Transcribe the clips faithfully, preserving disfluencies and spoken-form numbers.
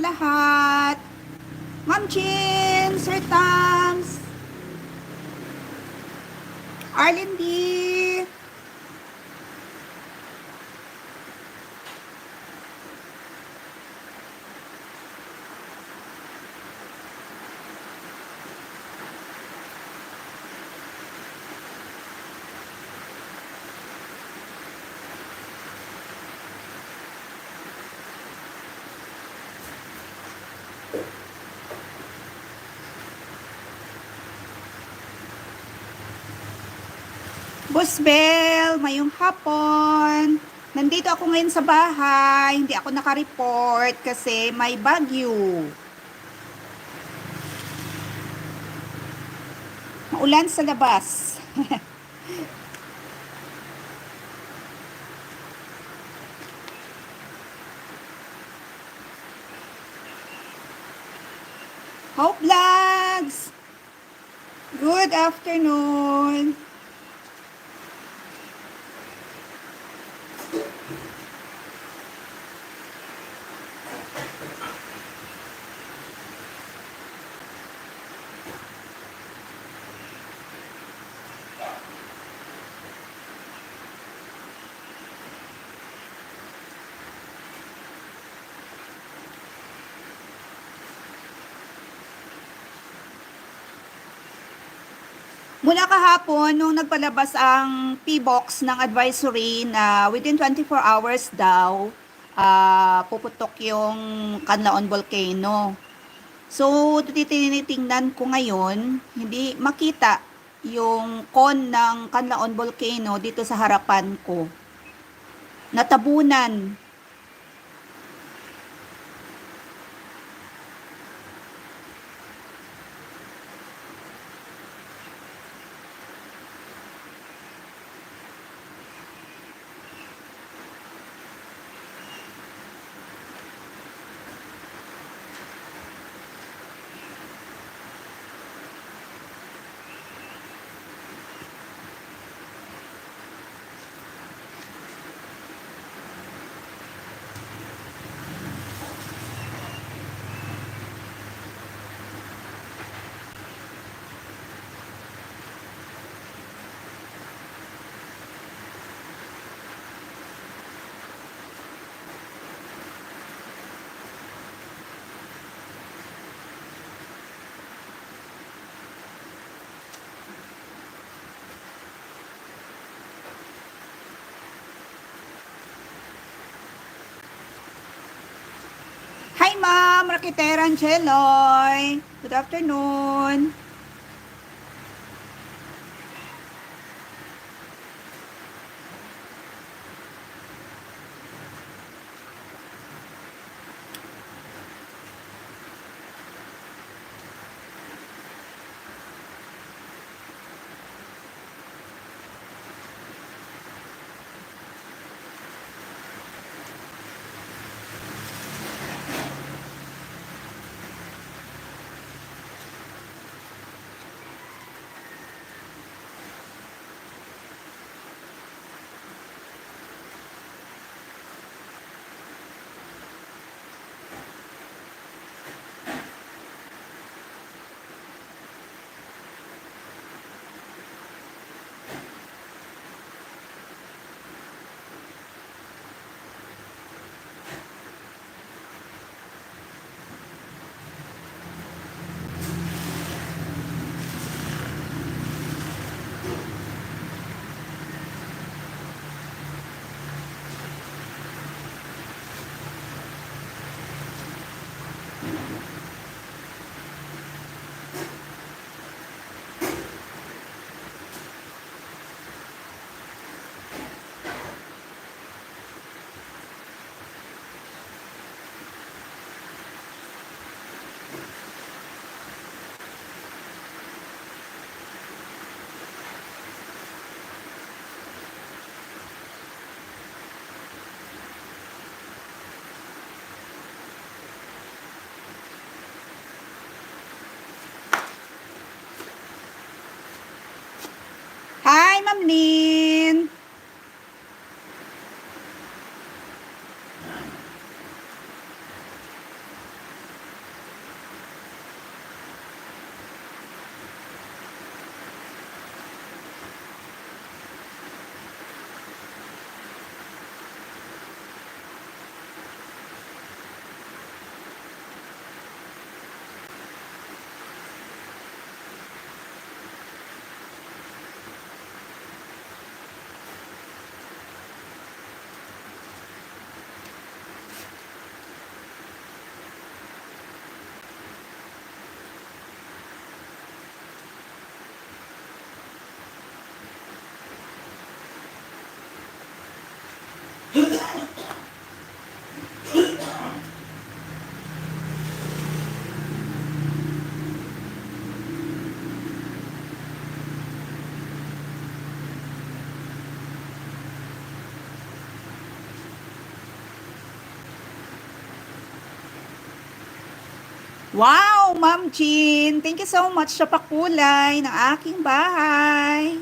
lahat. Ma'am Chin, Sir Tams, Arlene D. Boss Bel, mayong hapon. Nandito ako ngayon sa bahay. Hindi ako naka-report kasi may bagyo. Maulan sa labas. Hope Vlogs! Good afternoon! Mula kahapon, nung nagpalabas ang P box ng advisory na within twenty-four hours daw, ah, puputok yung Canlaon Volcano. So, tinitingnan ko ngayon, hindi makita yung cone ng Canlaon Volcano dito sa harapan ko. Natabunan. Hi, Ma'am Rakitera Angeloy. Good afternoon. Hi, Ma'am Lynn. Wow, Ma'am Jean! Thank you so much sa pakulay ng aking bahay.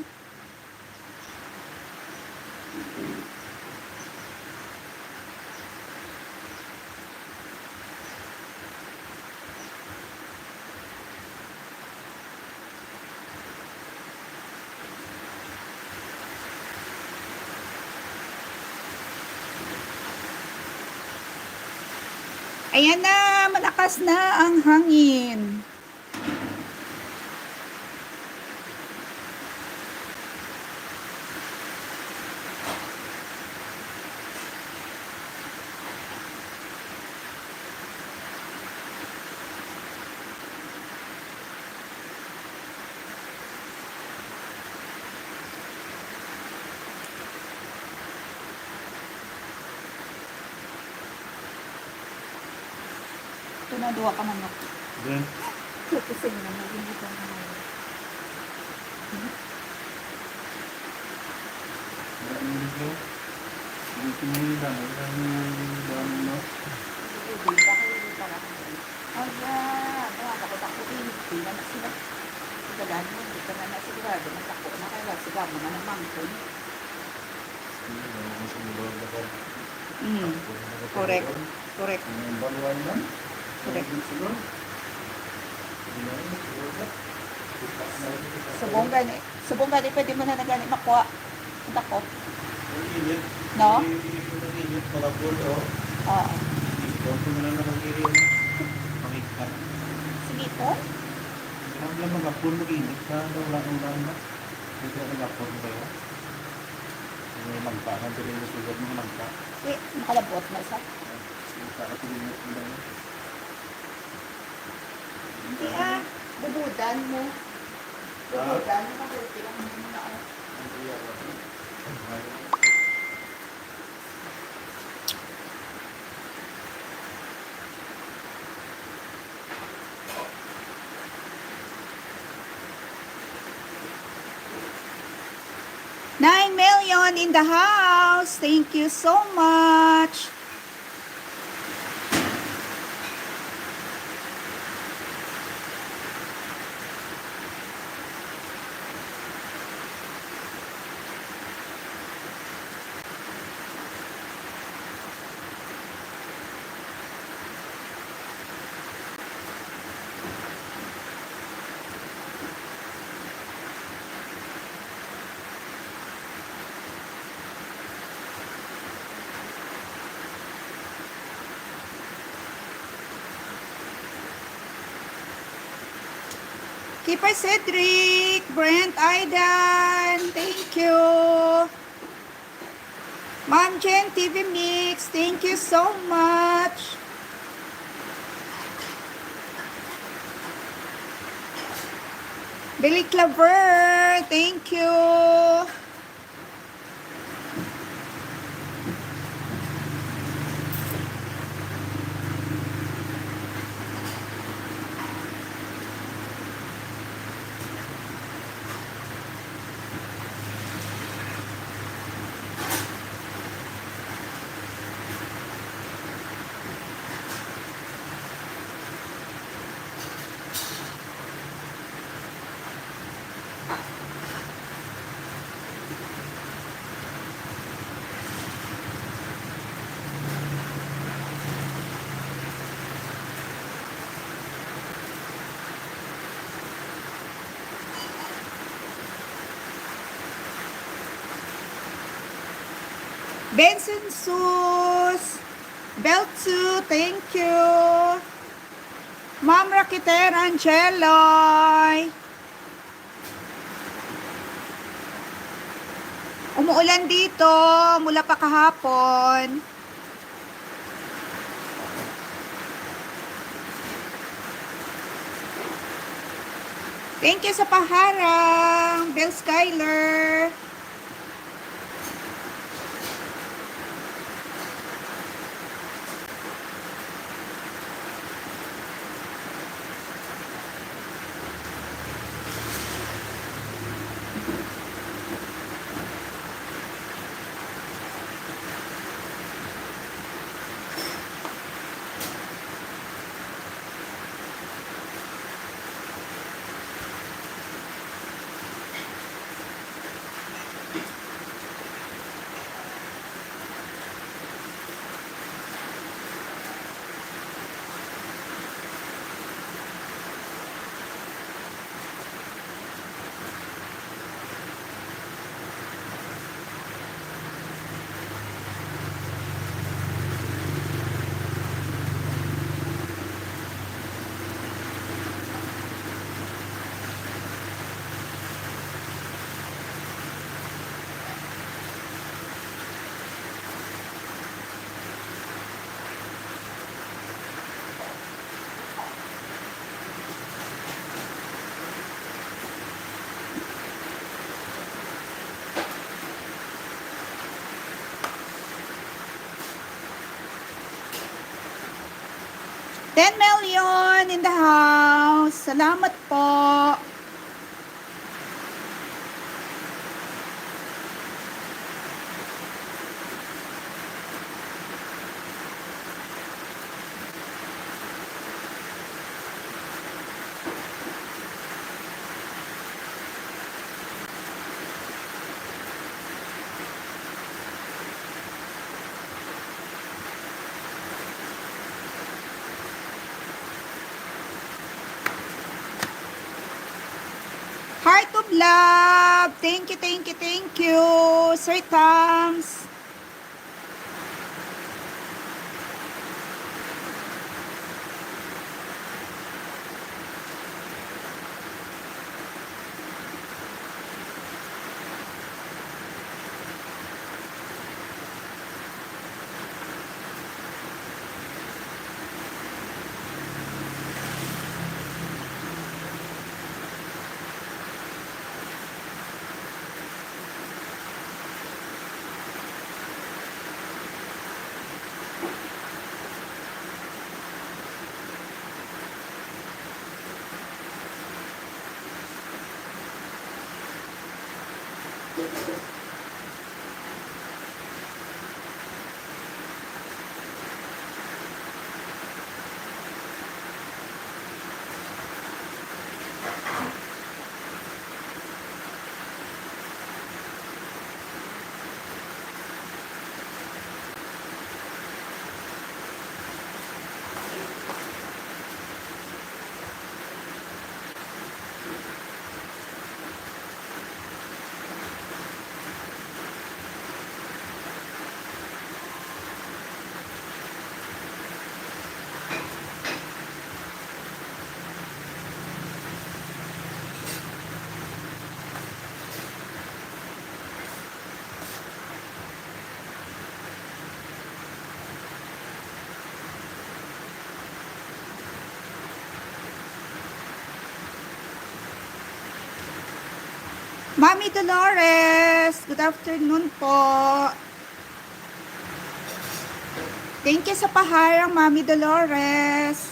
Ayan na, malakas na ang hangin. Ito na, duha ka manok. Then? Focusing na, maging ito na ngayon. Wala nang video. Hindi ko nang dami. Wala nang dami, no? Hindi, hindi. Baka hindi pa lang. Ay, yeah. Ano, takot ako din. Hindi na na sila. Tagal mo, hindi ka na na sigurado. Matakot na kaya. Sila mo na namangkon. Mm. Correct. Correct. Correct. Subong gani. Subong gani, pwede mo na na gani makuha. Ang takot. Ang init. No? Ang init, ang init, malabon, oh. Oo. Init, oh, kung wala na kang iri, oh. Pangit ka. Sige po. Ang lang magapon, mag-init ka, ulan-ulan na. Hindi ka nagapon kayo. May magpa, nandun yung sugat ng magpa. Eh, nakalabot na isa. Yung para sa init, ang dami. Hindi ah, bubudan mo. Bubudan mo, mabuti lang mo na, oh. Nine million in the house. Thank you so much. Keeper Cedric, Brent Aidan, thank you. Ma'am Jen T V Mix, thank you so much. Billy Claver, thank you. Benson Sus, Beltsu, thank you. Ma'am Rakiter Angeloy. Umuulan dito mula pa kahapon. Thank you sa paharang, Bill Skyler. Ten million in the house. Salamat po. Heart of love. Thank you, thank you, thank you, Sir Tams. Mami Dolores, good afternoon po. Thank you sa paharang, Mami Dolores.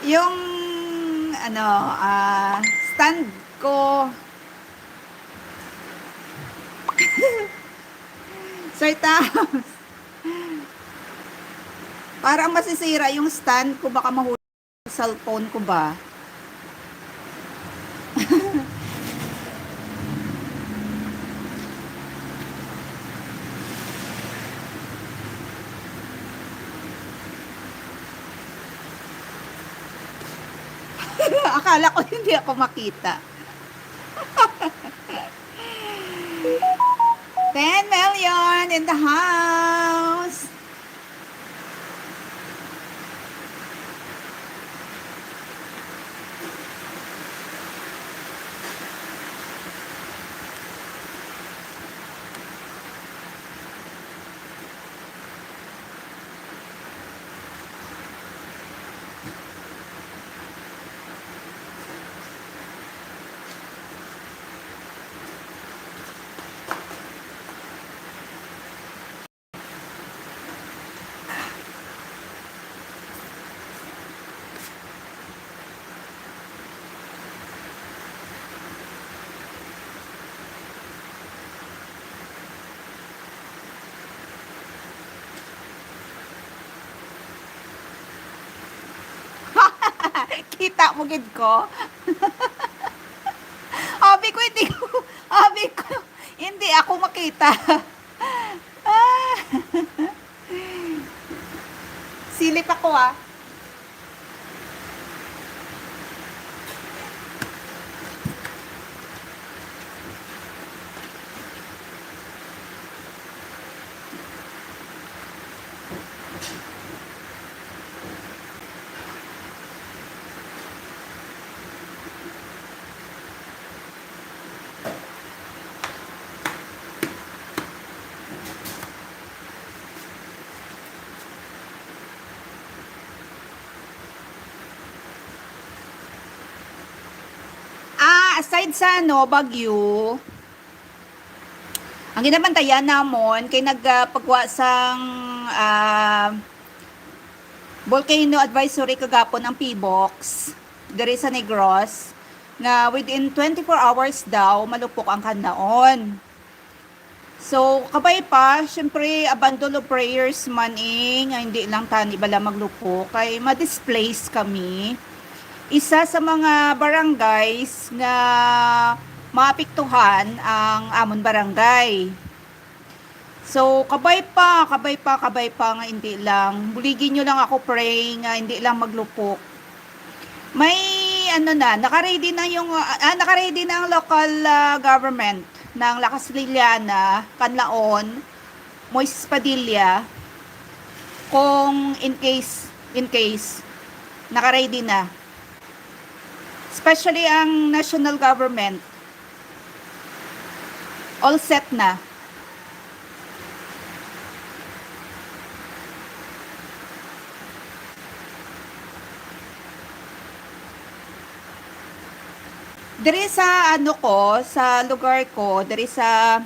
Yung, ano, ah, stand ko. Sir Tams, parang masisira yung stand ko, baka mahulog yung cellphone ko ba? Akala ko hindi ako makita. Ten million in the house. Kita mo gid ko. Abi ko, hindi ko, abi ko, hindi ako makita. Ah. Silip ako, ah. Ah, aside sa, ano, bagyo, ang ginabantayan namon kay nagpagwa sang, ah, volcano advisory kagapon ang PHIVOLCS diri sa Negros, nga within twenty-four hours daw malupok ang Canlaon. So, kabay pa, syempre, a bundle of prayers man, eh, nga hindi lang tani bala maglupok, kay ma-displace kami. Isa sa mga barangays nga maapektuhan ang amon barangay. So, kabay pa, kabay pa, kabay pa nga hindi lang. Buligi nyo lang ako, pray, nga hindi lang maglupok. May, ano na, naka-ready na yung, ah, naka-ready na ang local, ah, government ng La Castellana, Canlaon, Moises Padilla, kung in case, in case, naka-ready na. Especially ang national government, all set na. Diri sa, ano ko, sa lugar ko, diri sa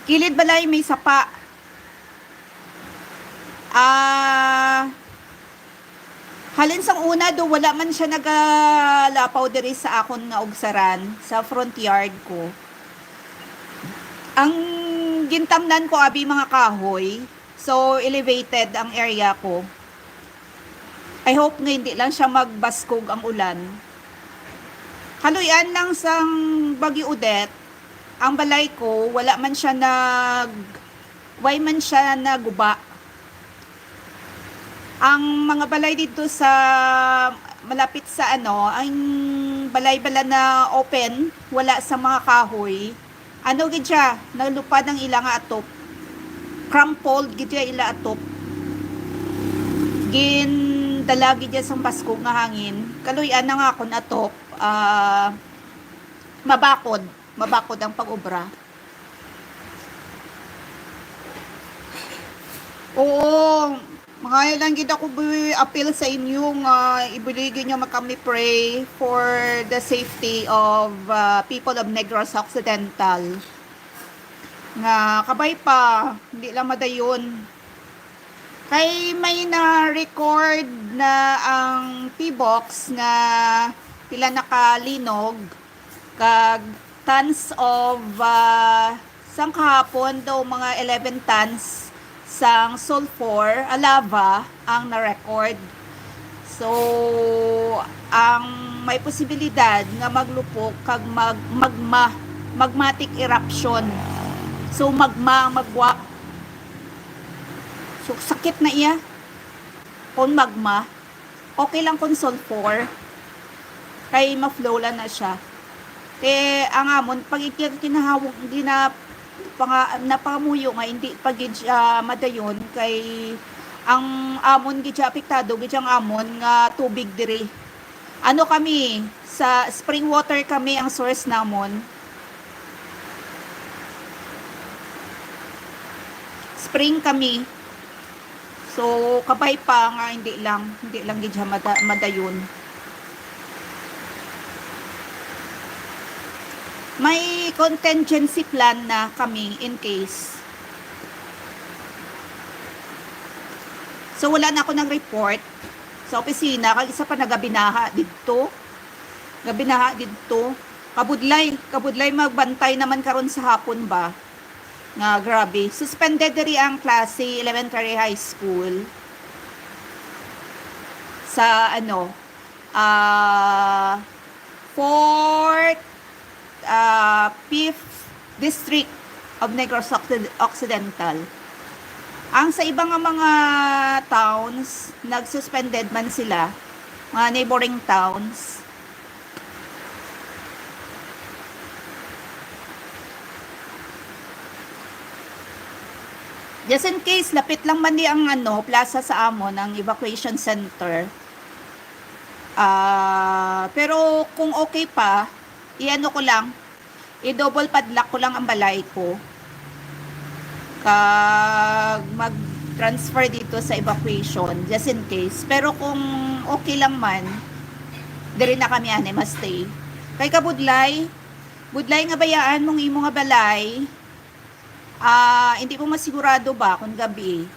kilid balay may sapa. Ah, halin sang una do, wala man siya nagalapaw diri sa akon nga ugsaran, sa front yard ko. Ang gintamnan ko, abi, mga kahoy. So, elevated ang area ko. I hope nga hindi lang siya magbaskog ang ulan. Kaluy-an lang sang Bagyo Odette, ang balay ko, wala man siya nag-, way man siya naguba. Ang mga balay dito sa, malapit sa, ano, ang balay bala na open, wala sa mga kahoy. Ano gid siya, nalupad ang ila nga atop. Crumpled gid siya ila atop. Gindala gid siya sang baskog nga hangin. Kaluy-an na nga akon atop, ah, mabakod, mabakod ang pag-obra. Oo, mangayo lang gid ako, bi-, appeal sa inyo nga ibuligi nyo man kami pray for the safety of, uh, people of Negros Occidental. Nga kabay pa, hindi lang madayon. Kay may na-record na ang P-box nga pila na ka linog, kag tons of, ah, sang kahapon daw mga eleven tons sang sulfur, ah, lava ang na-record. So, ang may posibilidad nga maglupok kag mag-, magma, magmatic eruption. So, magma ang magwa. So, sakit na iya. Kung magma, okay lang kung sulfur. Kay ma-flow lang na siya. Kay ang amon, pag iki-, kinahawag, gina-, panga-, napangamuyo nga hindi pa gid siya madayon, kay ang amon gid siya apektado gid ang amon nga tubig diri. Ano kami, sa spring water kami ang source namon. Spring kami. So, kabay pa nga hindi lang, hindi lang gid siya mada-, madayon. May contingency plan na kami in case. So, wala na ako nag-report sa opisina, kag isa pa nagabinaha didto. Gabinaha didto. Kabudlay, kabudlay magbantay naman karon sa hapon ba? Nga grabe. Suspended diri ang klase, elementary, high school. Sa ano, ah, fourth, ah, fifth District of Negros Occid-, Occidental. Ang sa iba nga mga towns, nag-suspended man sila, mga neighboring towns. Just in case, lapit lang man di ang, ano, plaza sa amon, ang evacuation center. Ah, pero kung okay pa, i-ano ko lang, i-double padlock ko lang ang balay ko. Kag mag-transfer dito sa evacuation, just in case. Pero kung okay lang man, diri na kami ani ma-stay. Kay kabudlay, budlay nga bayaan mong imo nga balay, ah, hindi mo masigurado ba kung gabi.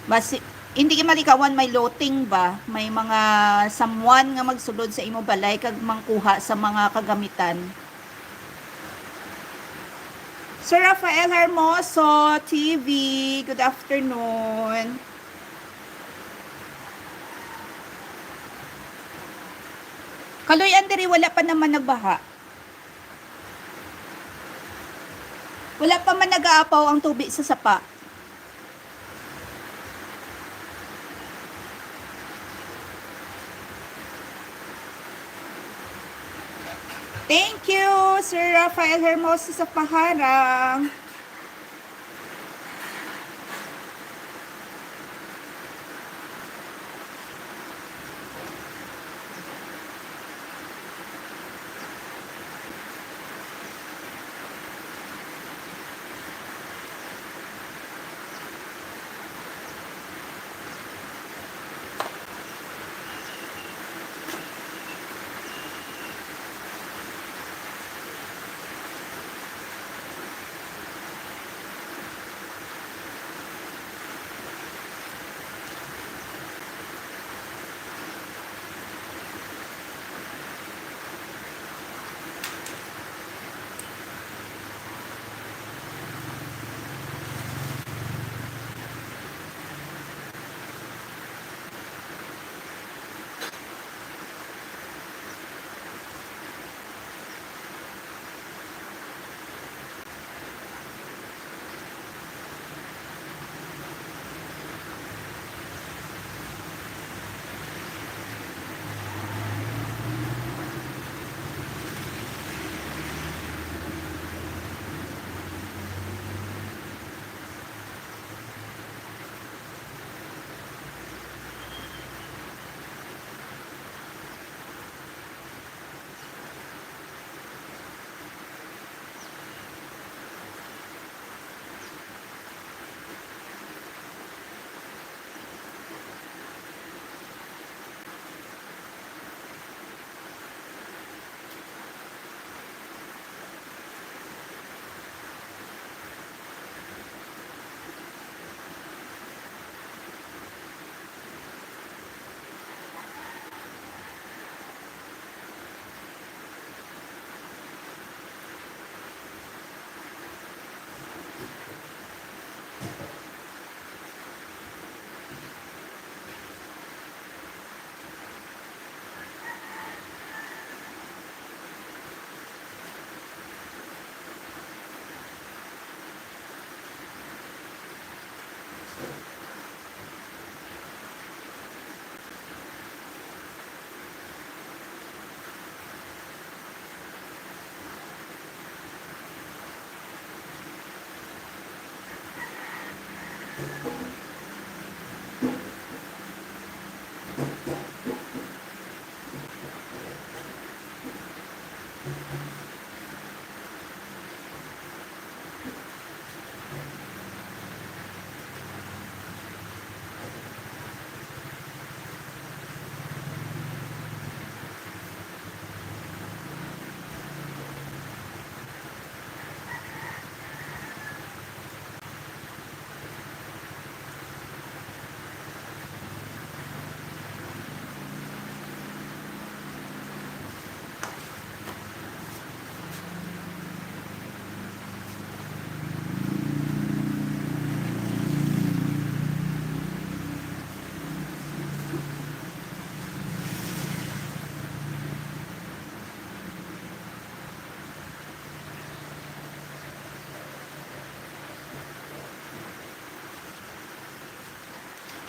Mas, hindi ka malikawan, may loading ba? May mga someone nga magsulod sa imo balay kag mangkuha sa mga kagamitan. Sir Rafael Hermoso T V, good afternoon. Kaluy-an diri, wala pa naman nagbaha. Wala pa man nag-aapaw ang tubi sa sapa. Thank you, Sir Rafael Hermoso sa paharang.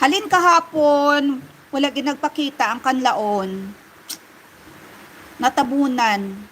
Alin kahapon, wala gid nagpakita ang kanlaon. Natabunan.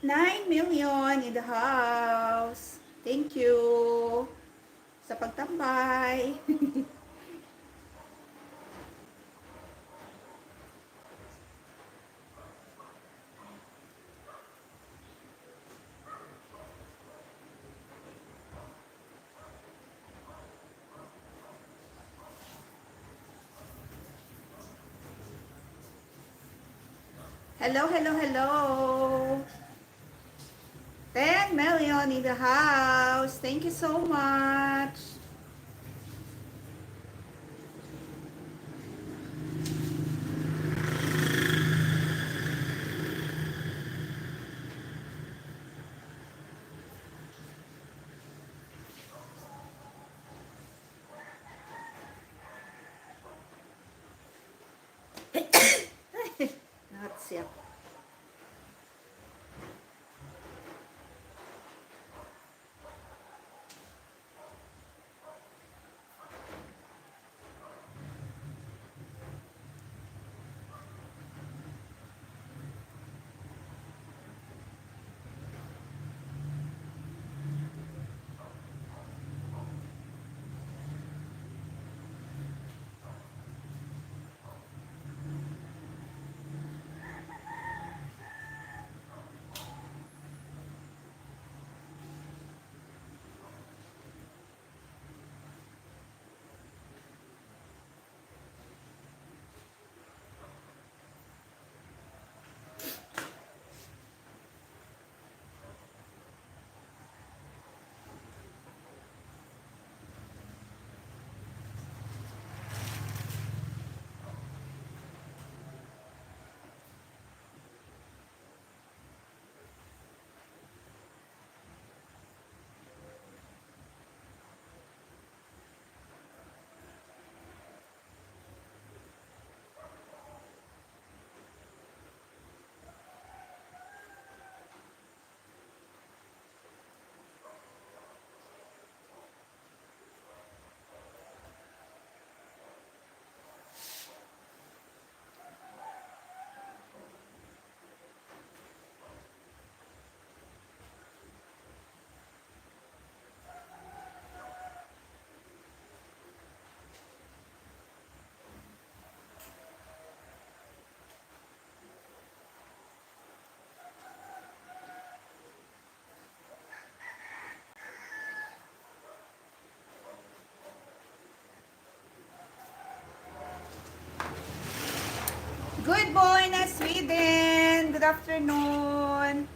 Nine million in the house. Thank you sa pagtambay. Hello, hello, hello. Ten million in the house. Thank you so much. Not siya. Good morning, Sweden. Good afternoon.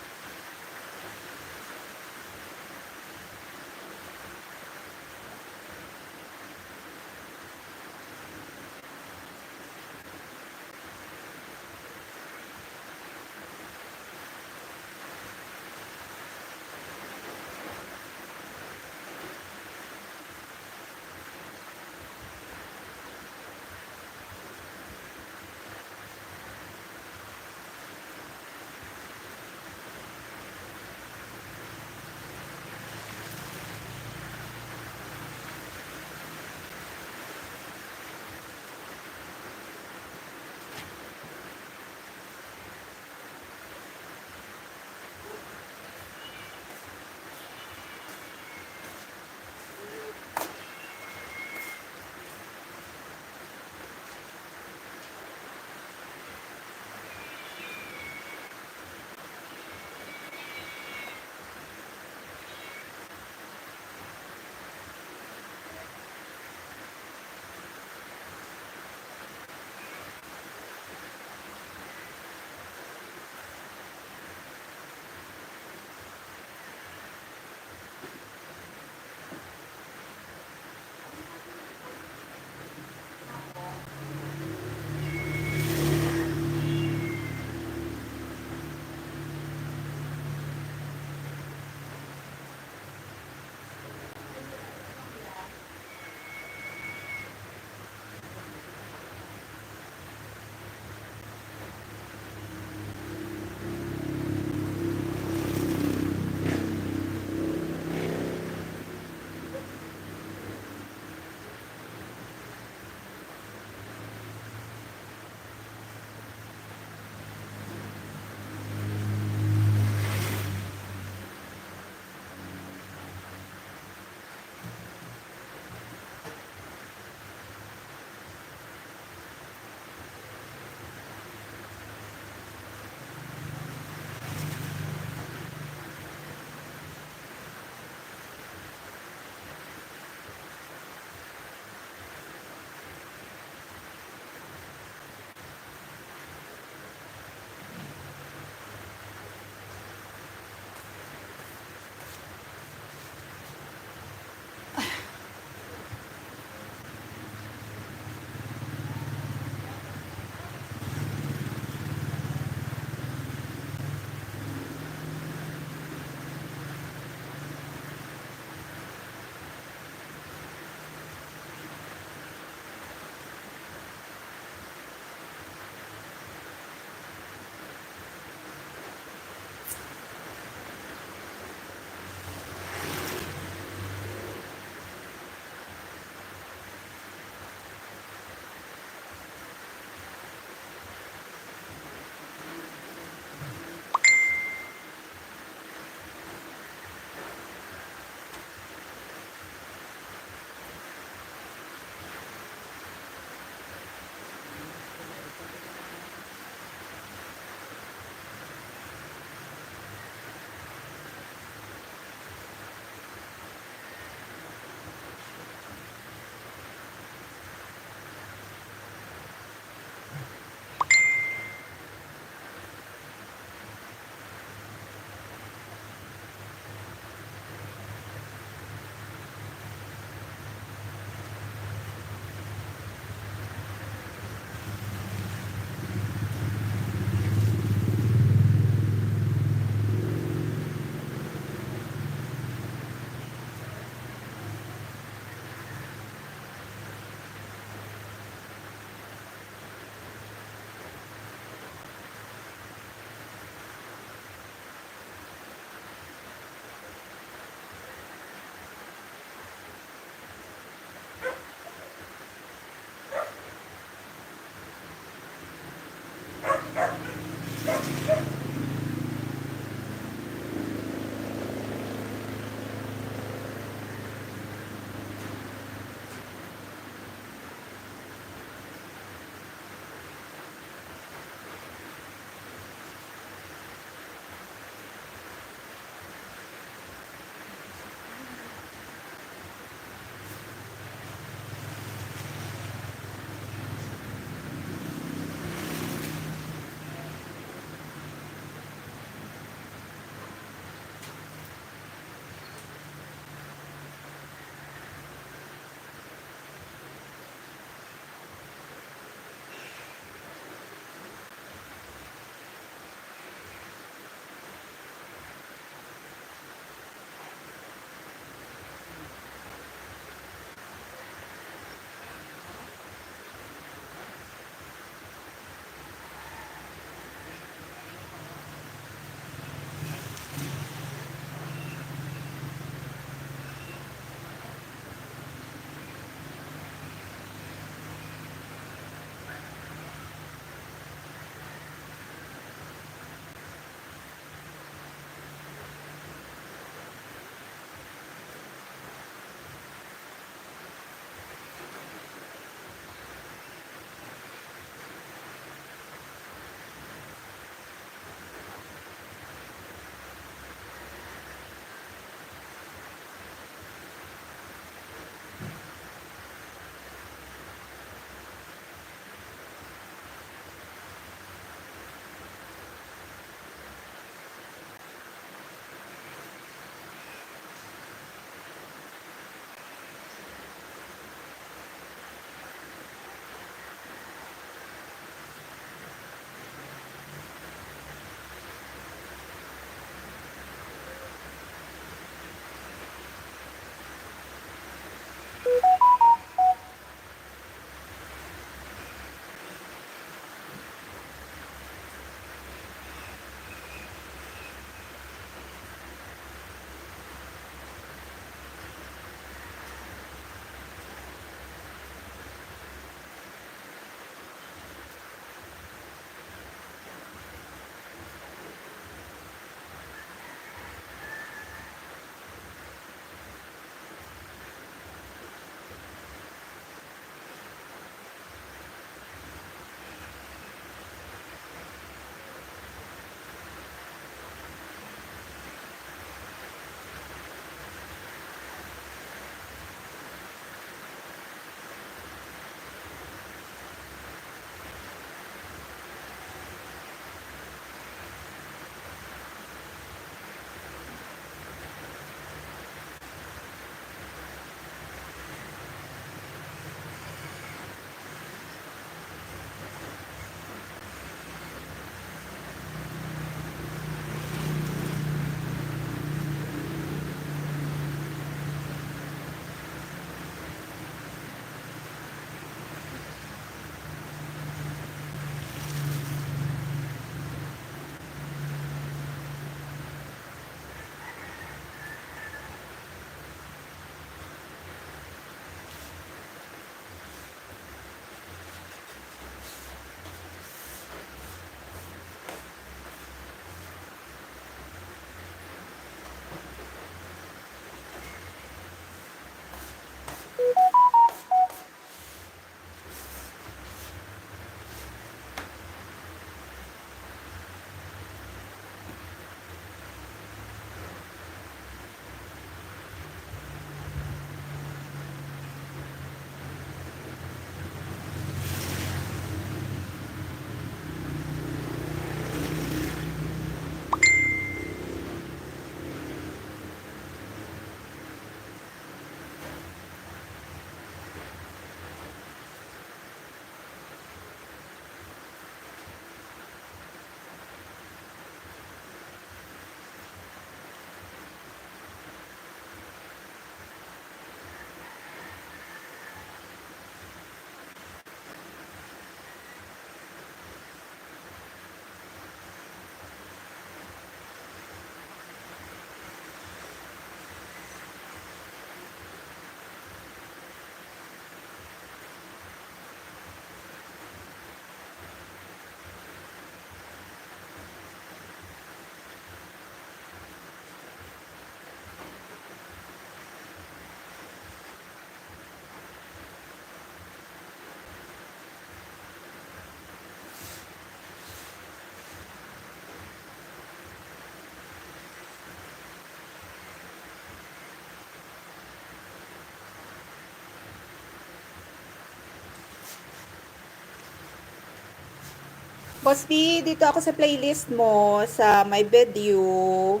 Boss B, dito ako sa playlist mo, sa my video.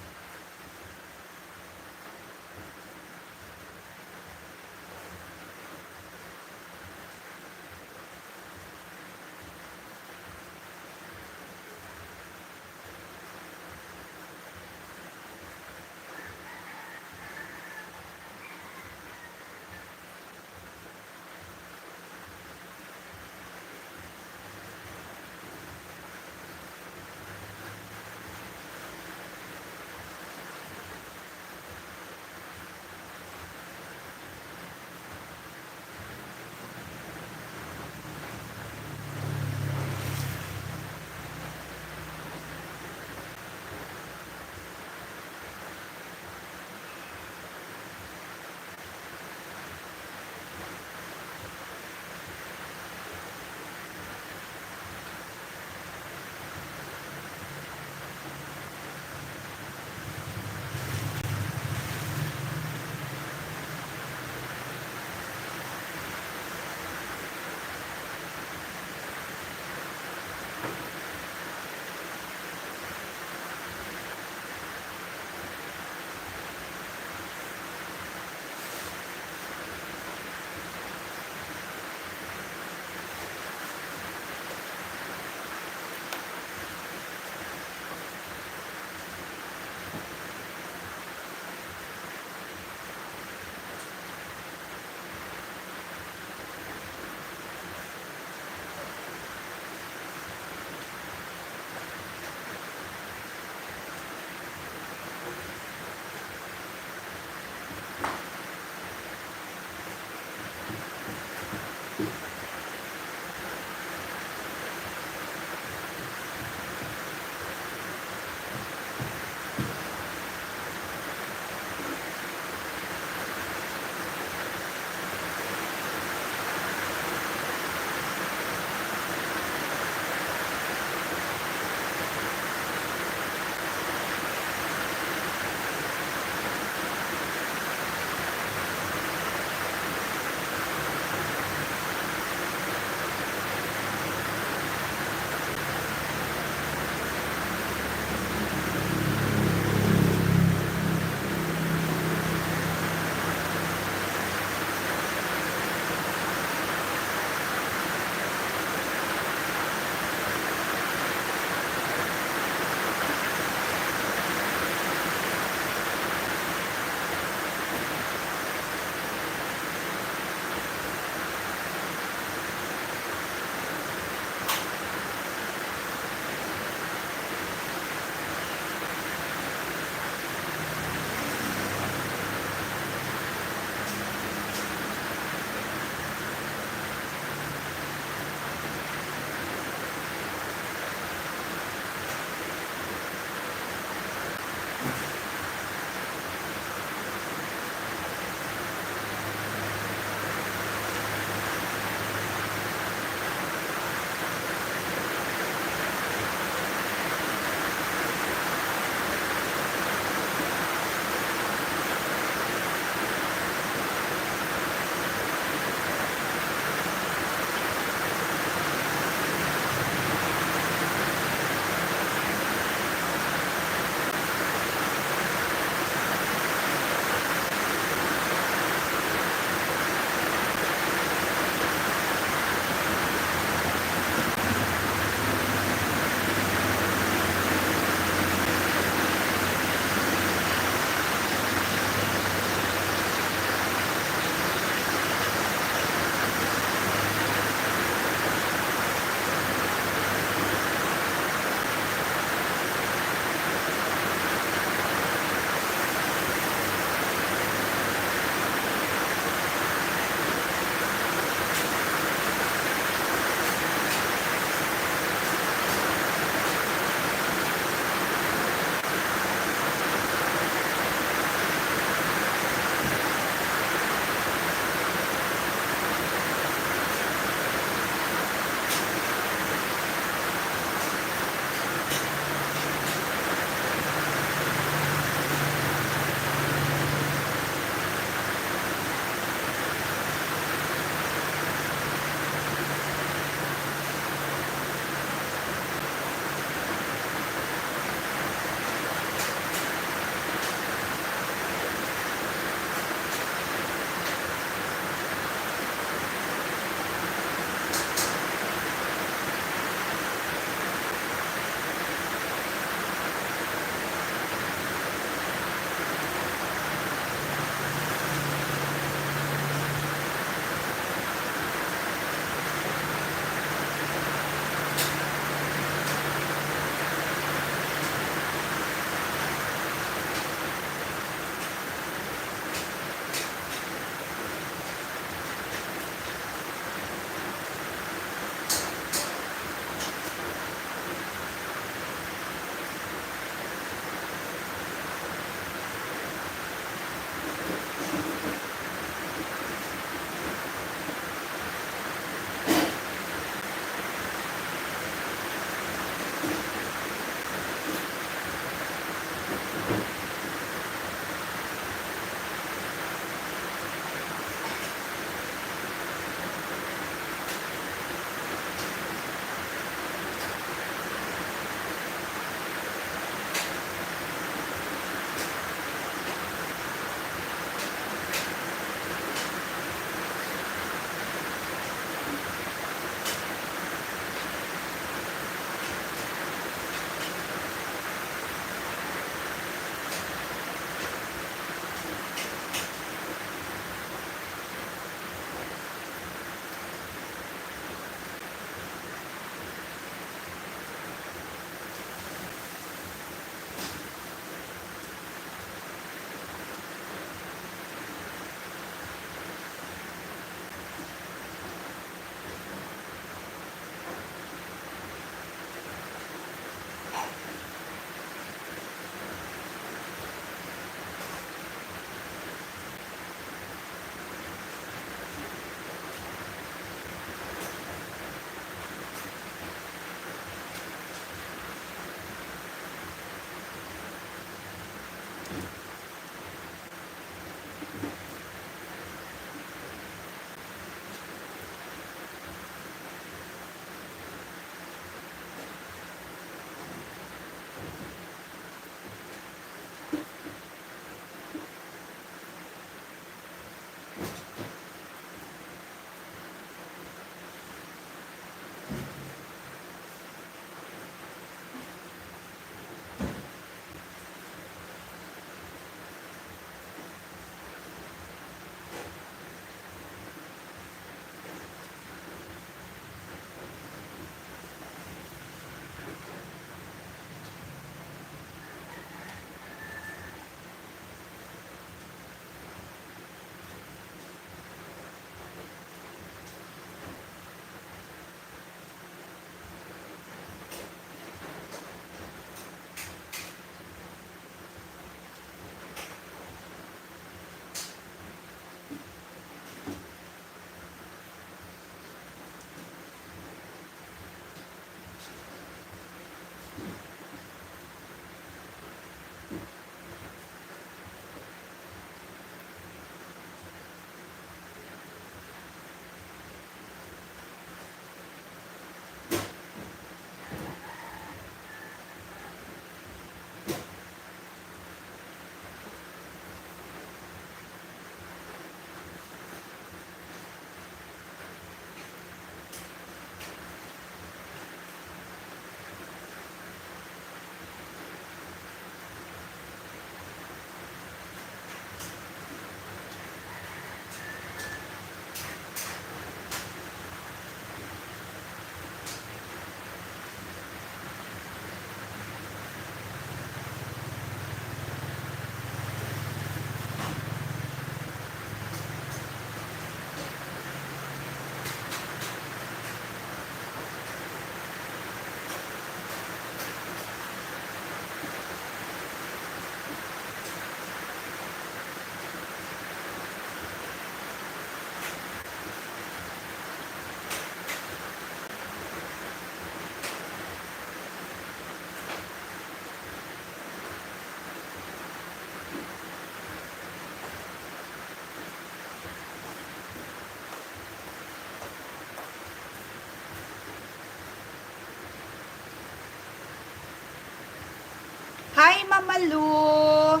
Hello.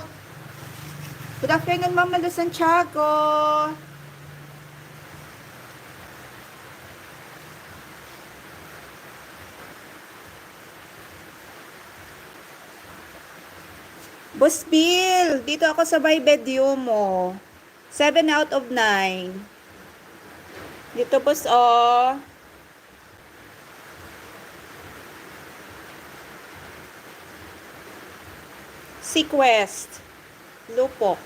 Good afternoon, Mama Lu Santiago. Boss Bill, dito ako sa may video mo. Seven out of nine. Dito, boss, oh. Sequest. Lupok.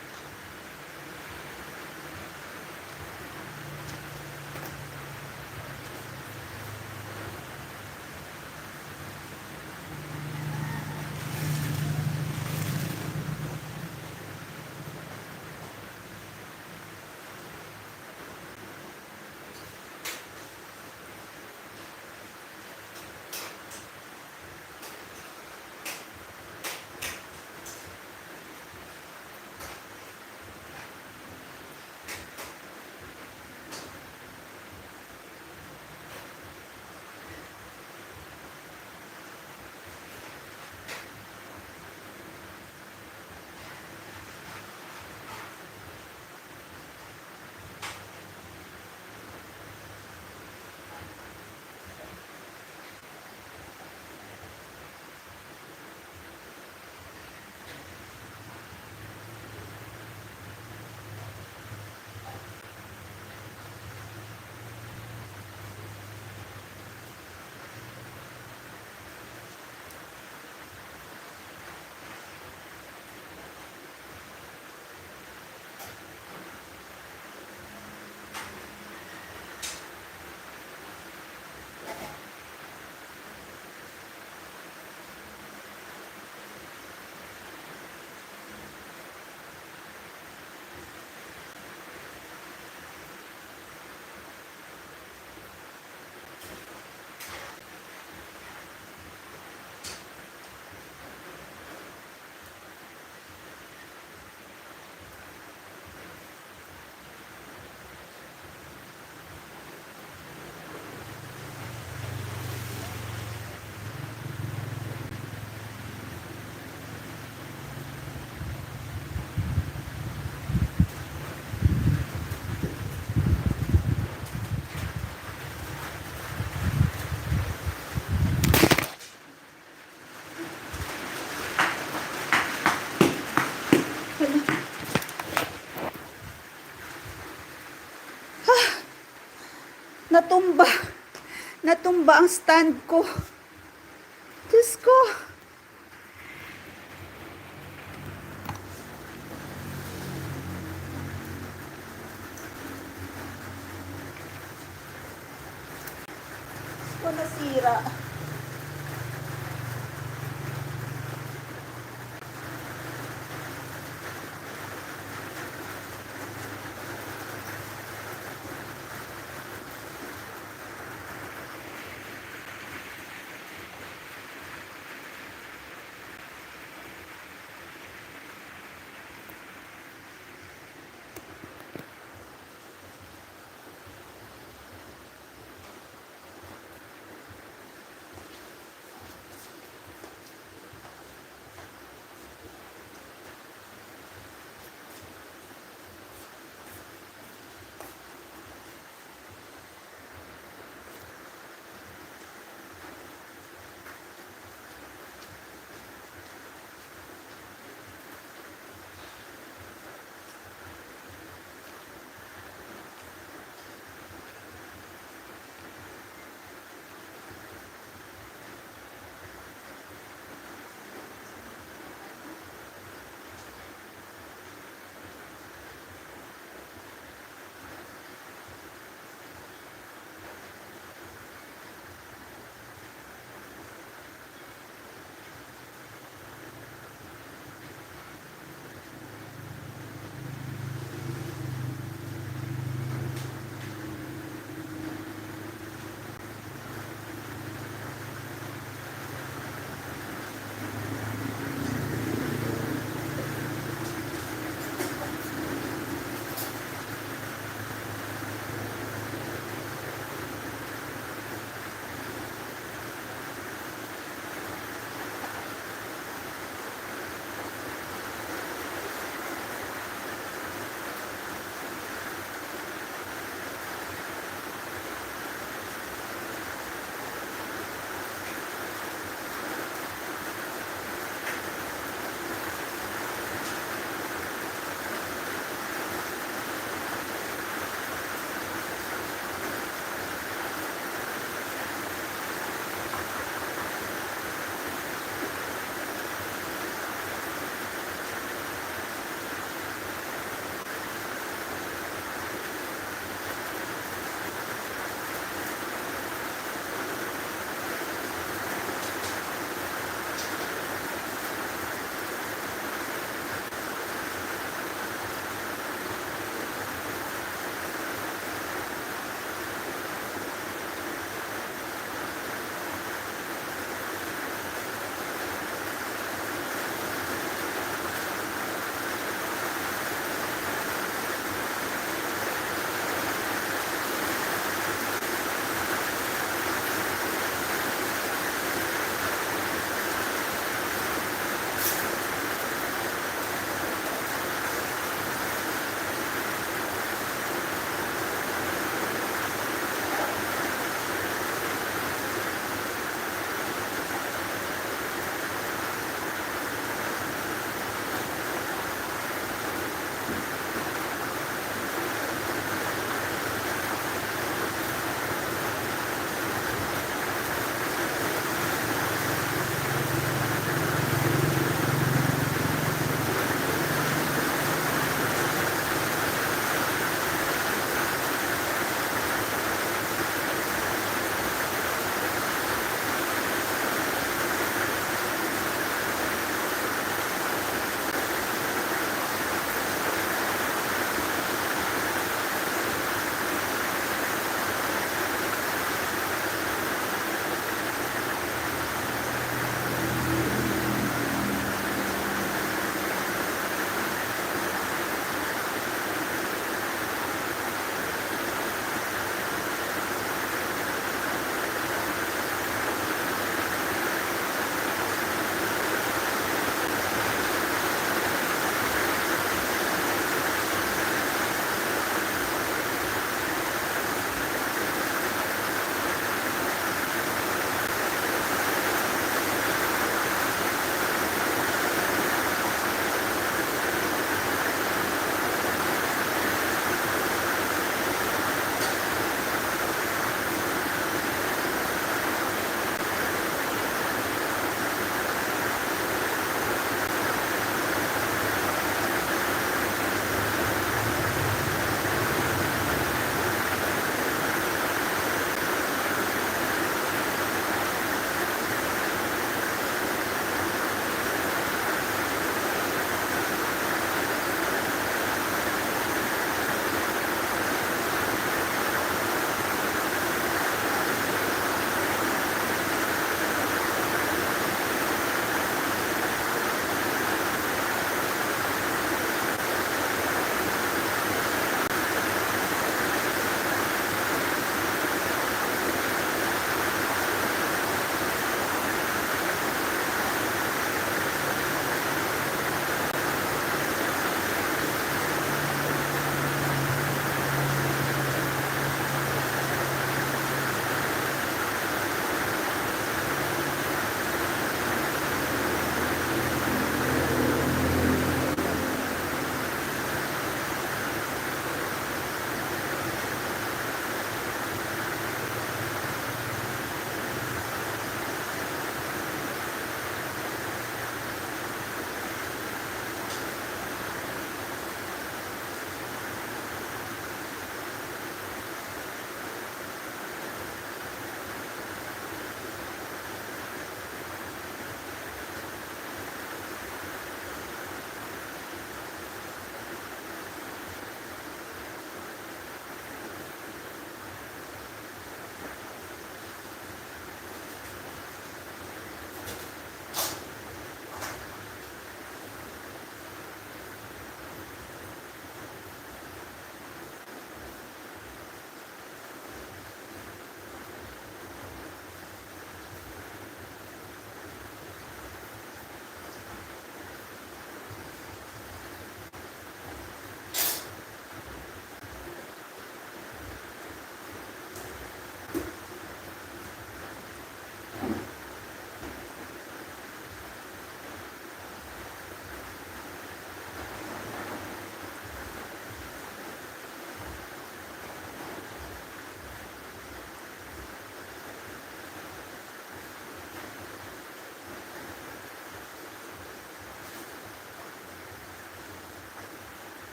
Ah, natumba. Natumba ang stand ko. Diyos ko. Ko nasira.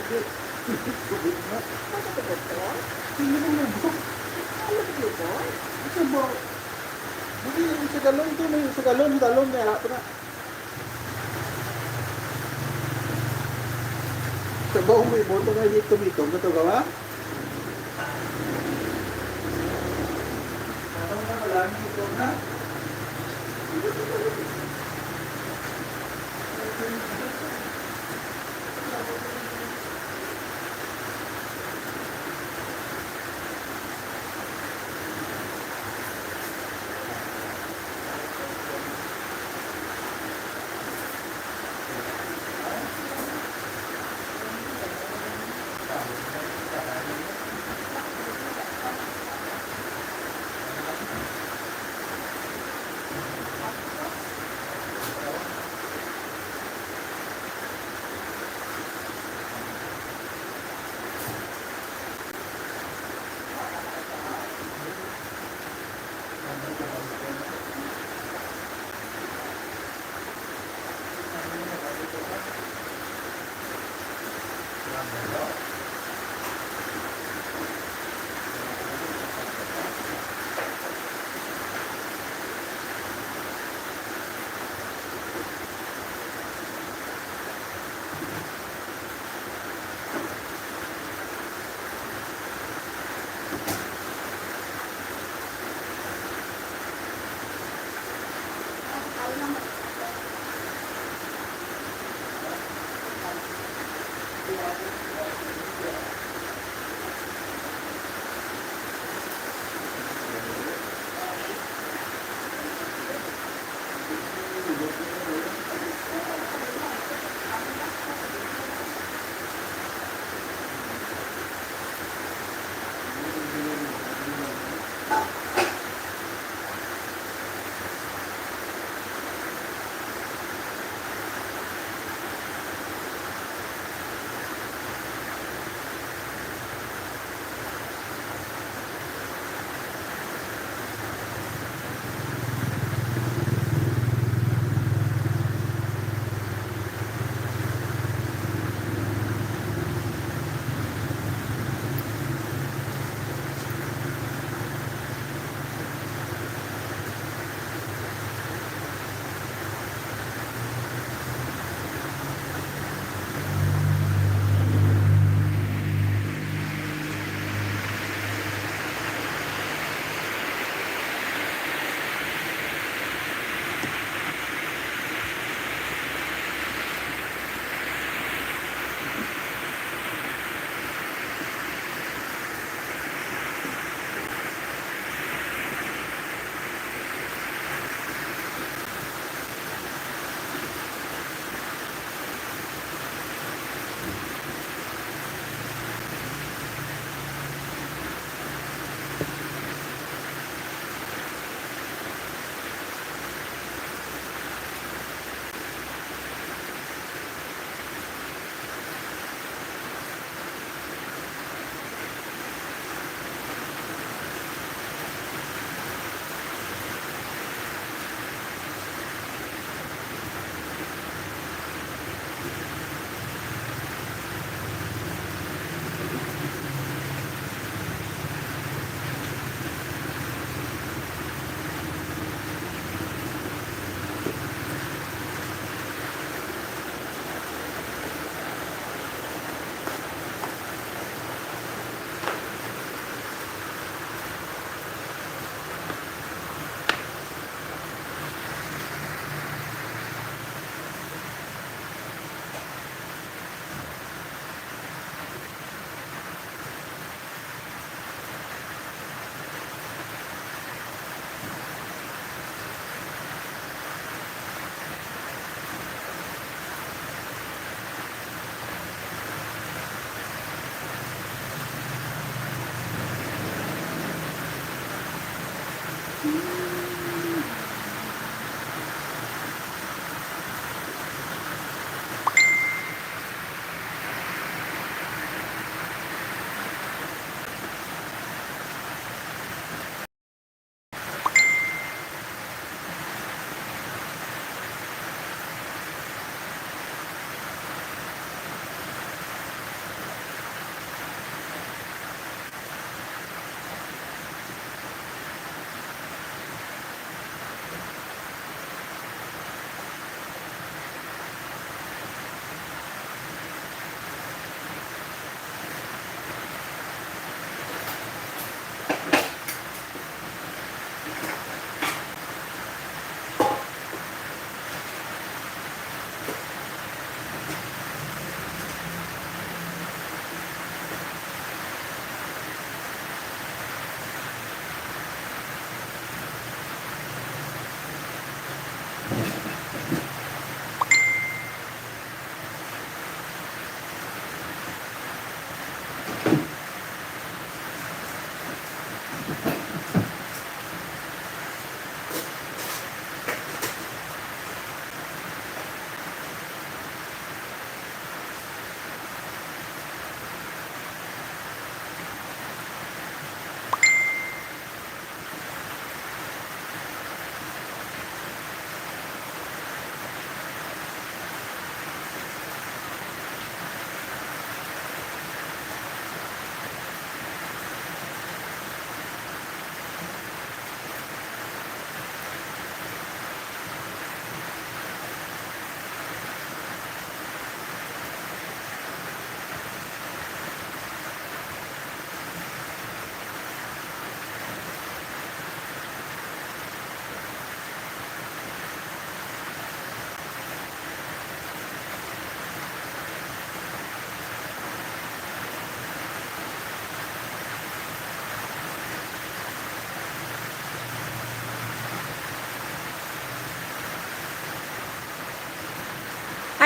Ano ka, doktor? Hindi mo nabot. Ano ka, doktor? Ito ba? Hindi, yung sa galon to, may sa galon, sa galon, may anak ko na. Sa baong may boto na dito, dito, dito, gawa?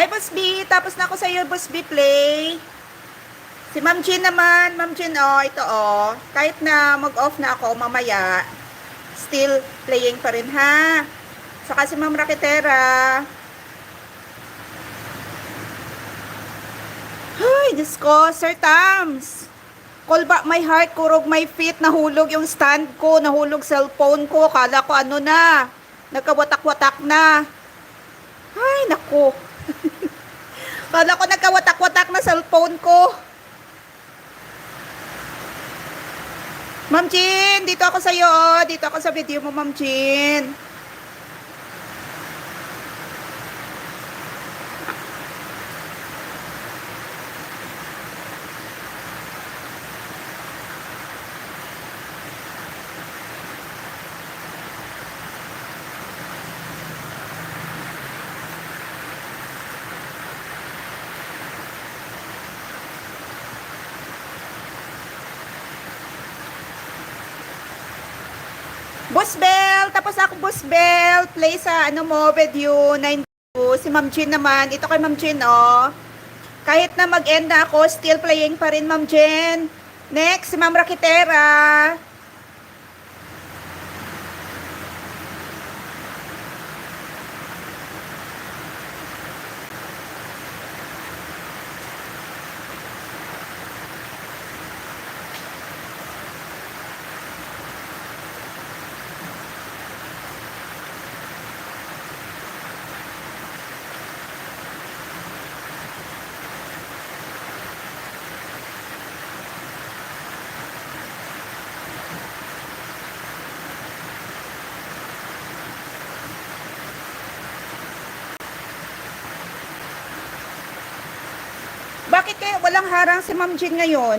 Hi, Boss B. Tapos na ako sa iyo, Boss B, play. Si Ma'am Jean naman, Ma'am Jean, oh, ito, oh. Kahit na mag-off na ako mamaya, still playing pa rin, ha? Saka si Ma'am Raketera. Ay, Diyos ko, Sir Tams. Kulba my heart, kurog my feet, nahulog yung stand ko, nahulog cellphone ko, kala ko ano na, nagkawatak-watak na. Ay, naku. Kala ko nagkawatak-watak na cellphone ko. Ma'am Jean, dito ako sa iyo, oh. Dito ako sa video mo, Ma'am Jean. Boss Bel, tapos ako, Boss Bel, play sa ano mo, video nine two. Si Ma'am Jean naman, ito kay Ma'am Jean, oh. Kahit na mag-end na ako, still playing pa rin, Ma'am Jean. Next, si Ma'am Rakitera. Bakit kaya walang harang si Ma'am Jean ngayon?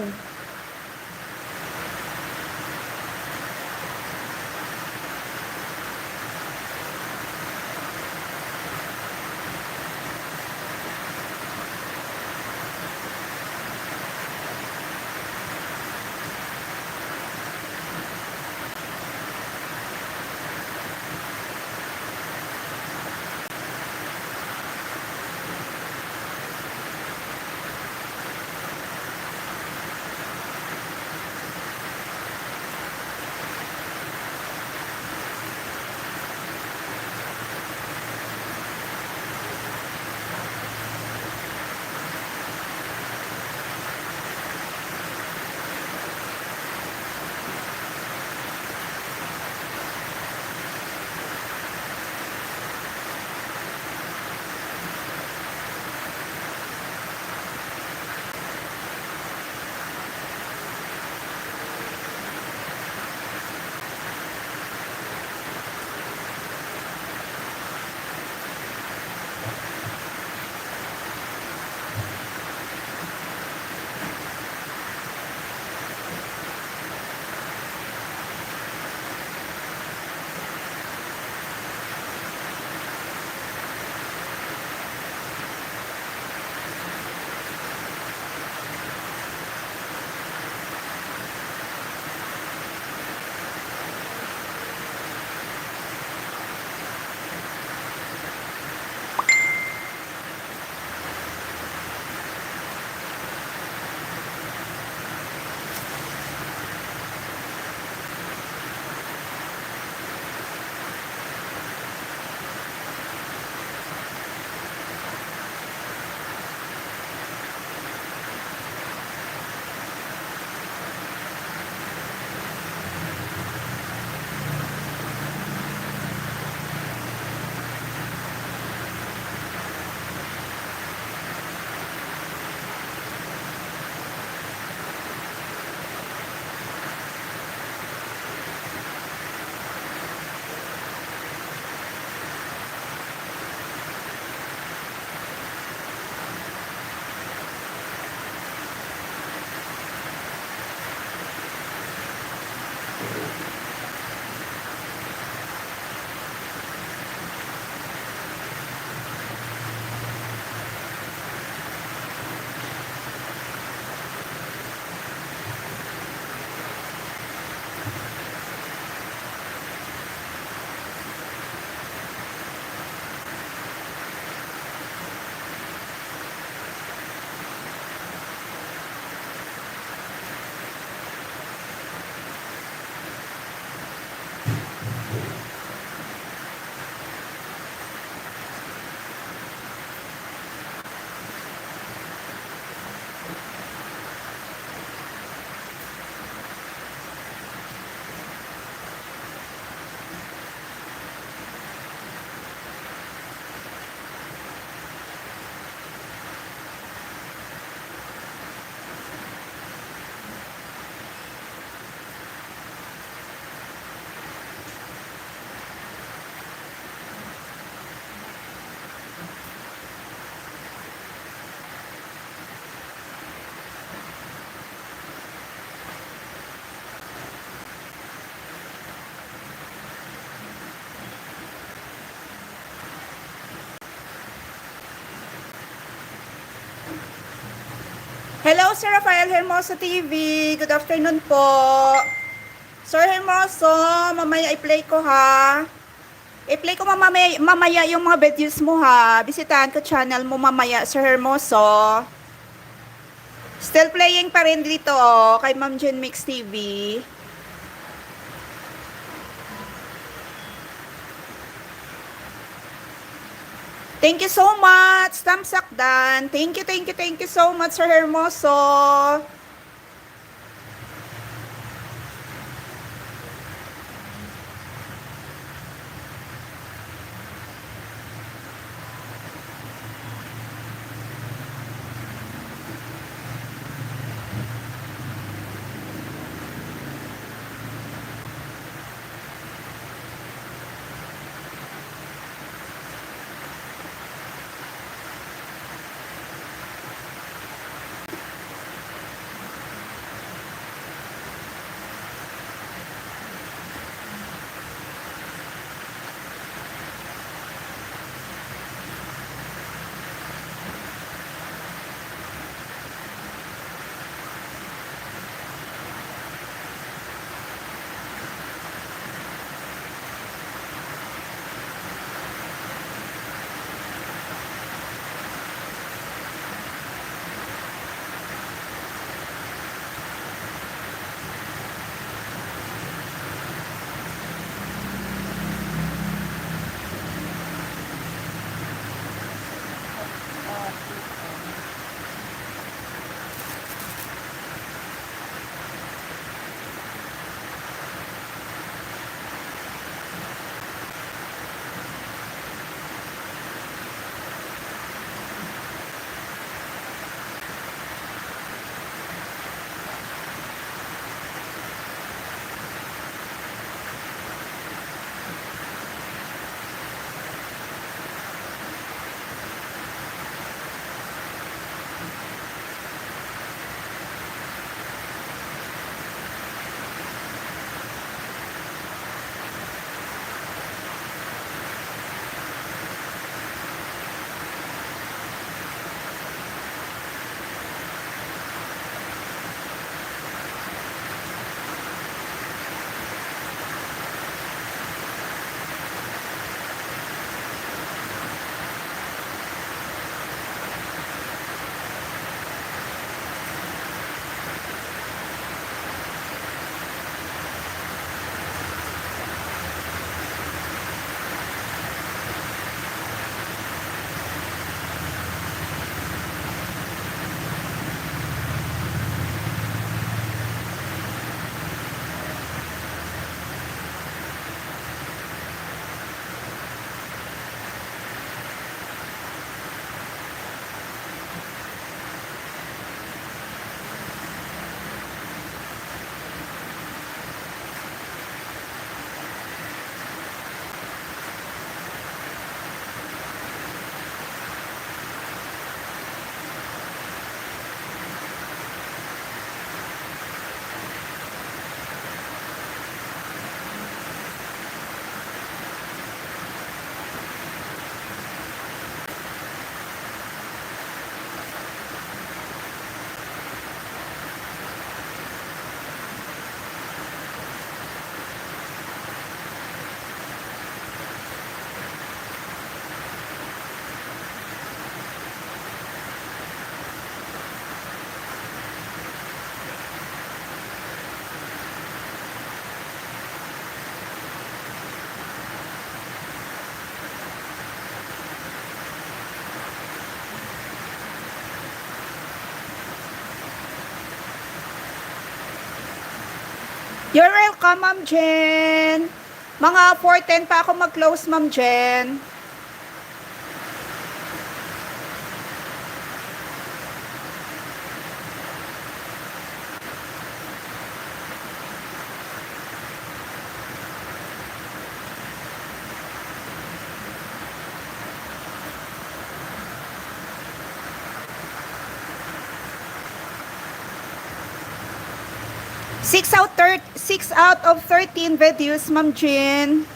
Hello, Sir Rafael Hermoso T V. Good afternoon po. Sir Hermoso, mamaya i-play ko, ha. I-play ko mamaya, mamaya yung mga videos mo, ha. Bisitahan ko channel mo mamaya, Sir Hermoso. Still playing pa rin dito, oh, kay Ma'am Jen Mix T V. Thank you so much, Tam Sakdan. Thank you, thank you, thank you so much, Sir Hermoso. You're welcome, Ma'am Jen. Mga four ten pa ako mag-close, Ma'am Jen. Six out thir-, six out of thirteen videos, Ma'am Jean.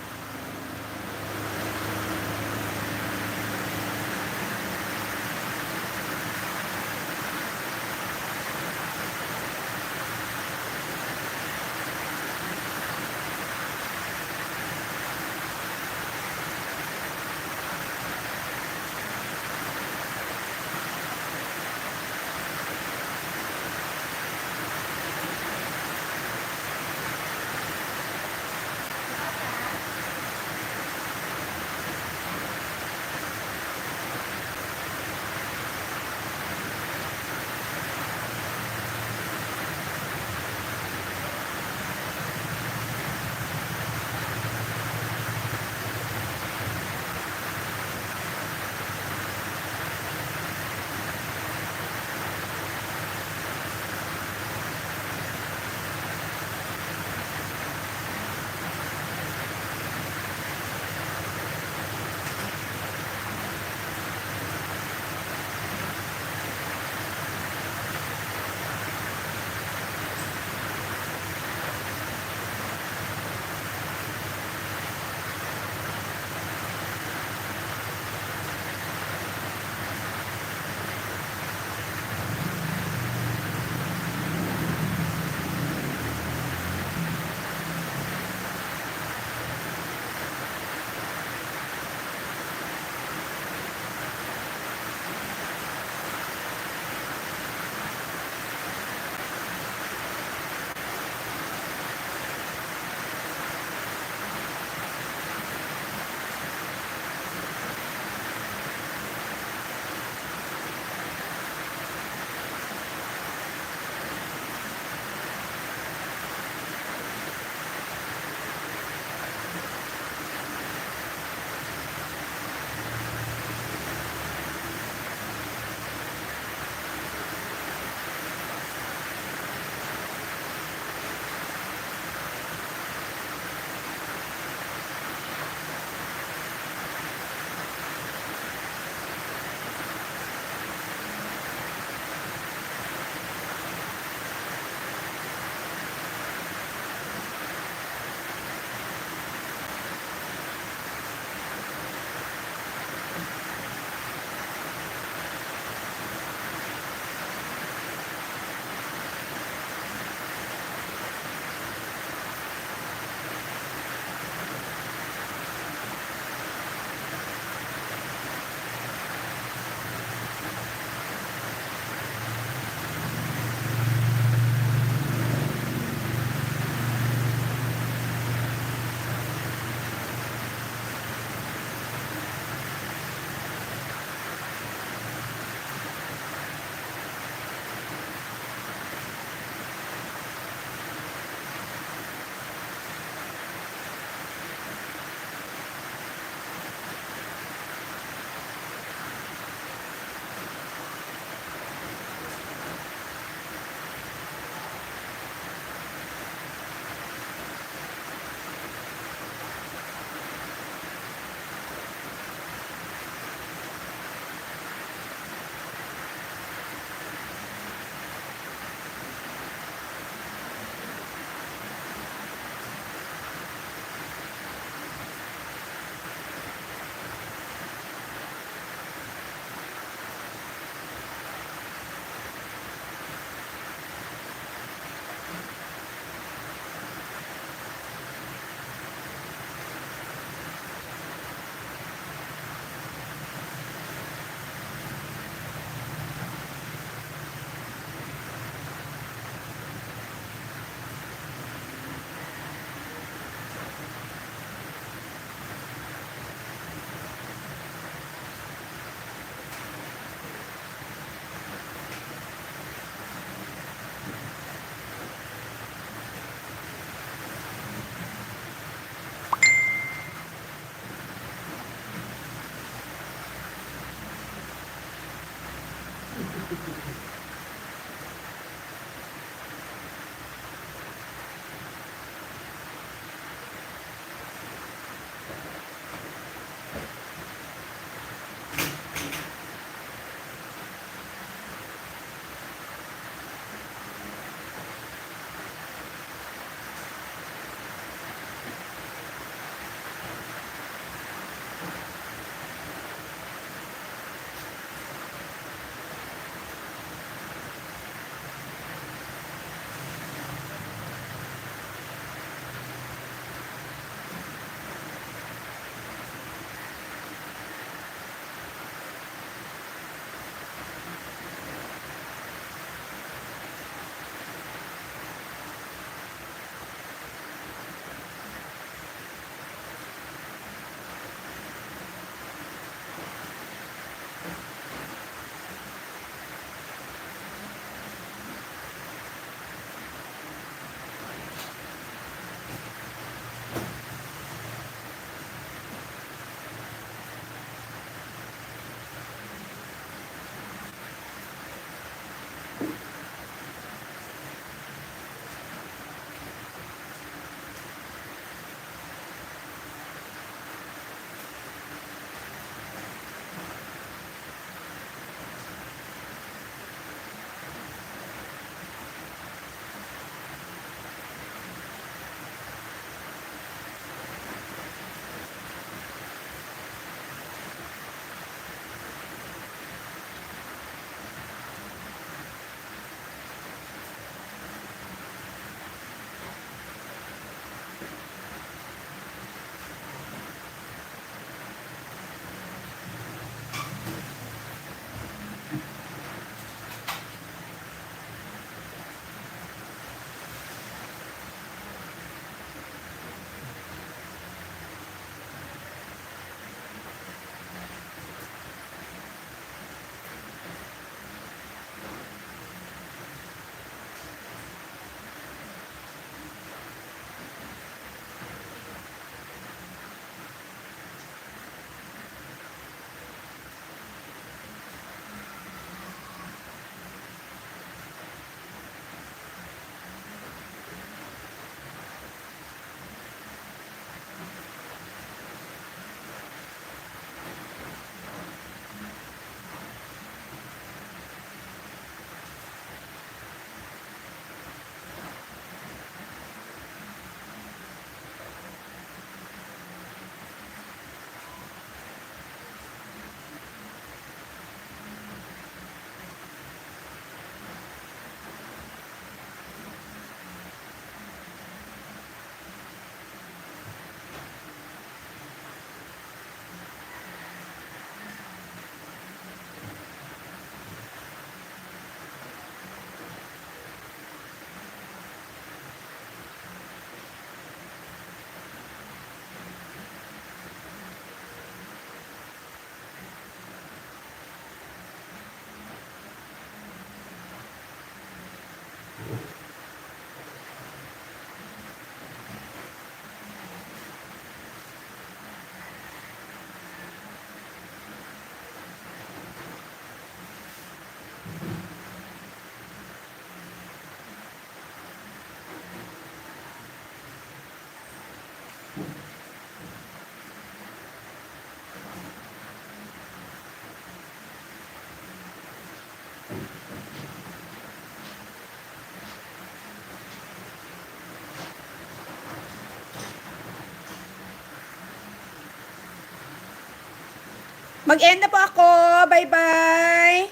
Mag-end na po ako. Bye-bye.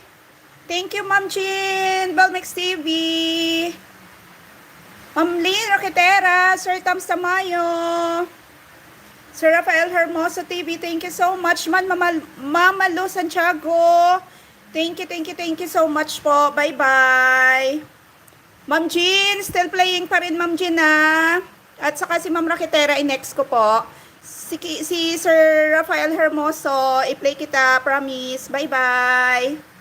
Thank you, Ma'am Jean, Balmix T V. Ma'am Lynn Roquetera, Sir Tom Samayo, Sir Rafael Hermoso T V, thank you so much. Man, Mama, Mama Lu Santiago, thank you, thank you, thank you so much po. Bye-bye. Ma'am Jean, still playing pa rin, Ma'am Jean, ah. At saka si Ma'am Roquetera, i-next ko po. Si, ki- si Sir Rafael Hermoso, i-play kita, promise. Bye-bye.